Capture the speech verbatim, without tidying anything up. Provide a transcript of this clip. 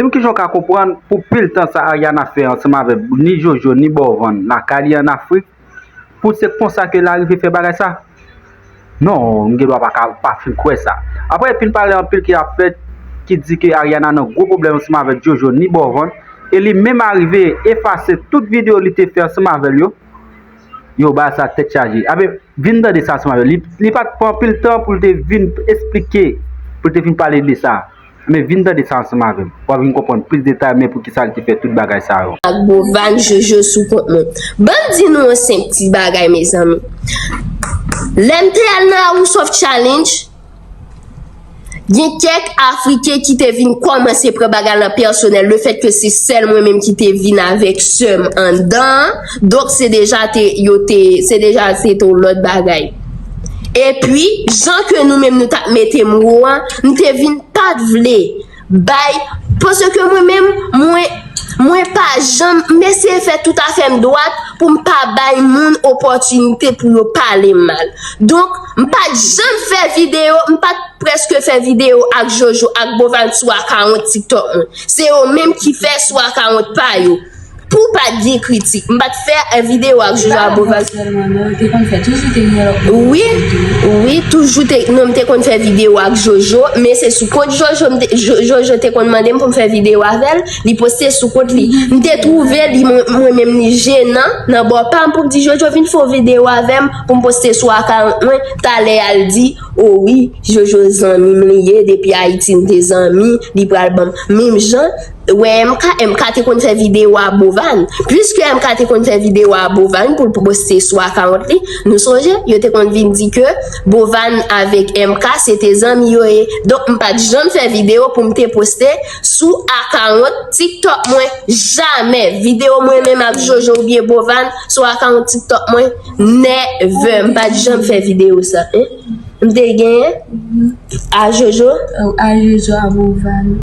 Di m kijan w ka konprann pou pil tan sa Ariana fè ansanm avèk ni Jojo ni Bòvann lakay li an Afrik, pou se konsa ke l arive fè bagay sa? Non, m gen dwa pa ka pa fin kwè sa. Apre epi n pale anpil ki ap fèt, ki di ke Ariana nan gwo pwoblèm ansanm avèk Jojo ni Bòvann, e li menm arive efase tout videyo li te fè ansanm avè l yo. Yo, bagay sa tèt chaje. Abe, vin tande sa ansanm avè l. Li, li pa t pran anpil tan pou l te vin esplike, pou l te vin pale de sa. Men vin tande sa ansanm avè m. W ap vin konprann plis detay, men poukisa l te fè tout bagay sa yo. Ak Bòvann, Jojo sou kont mwen. Ban m di nou yon senp ti bagay, mezanmi. Lè m te al nan House of Challenge, gen kèk Afriken ki te vin kòmanse pran bagay lan pèsonèl, lefètke se sèl mwen menm ki te vin avèk sè m anndan an, donk se deja te, yo te, se deja se te yon lòt bagay. Epi, jan ke nou menm nou t ap mete m wo an, m te vin pa t vle bay, paske mwen menm, mwen, mwen pa janm, m eseye fè tout afè m dwat pou m pa bay moun opòtinite pou yo pale m mal. Donk, m pa t janm fè videyo, m pa t prèske fè videyo ak Jojo, ak Bòvann sou akawont TikTok mwen. Se yo menm ki fè sou akawont pa yo. Pou pa t gen kritik, m pa t fè videyo ak Jojo, ak Bòvann. Sèlman, non, te konn fè, toujou te gen lòt moun. Wi, wi, toujou te, non, m te konn fè videyo ak Jojo, men se sou kont Jojo, m te, Jo- Jojo te konn mande m pou m fè videyo avè l, li poste sou kont li. M te twouve li, mwen, mwen menm, li jenan, nan bò pa m pou m di Jojo vin fè yon videyo avè m, pou m poste sou akawont mwen, talè a l di, o wi, Jojo zanmi m li ye, depi Ayiti n te zanmi, li pral ban m. Menm jan, wè M K, M K te konn fè videyo a Bòvann. Piske M K te konn fè videyo a Bòvann pou l poste sou akawont li, nou sonje, yo te konn vin di ke Bòvann avèk M K se te zanmi yo ye. Donk, m pa t janm fè videyo pou m te poste sou akawont TikTok mwen. Jamè. Videyo mwen menm ak Jojo oubyen Bòvann sou akawont TikTok mwen. Never. M pa t janm fè videyo sa. Hein? M te genyen a Jojo. A Jojo, a Bòvann.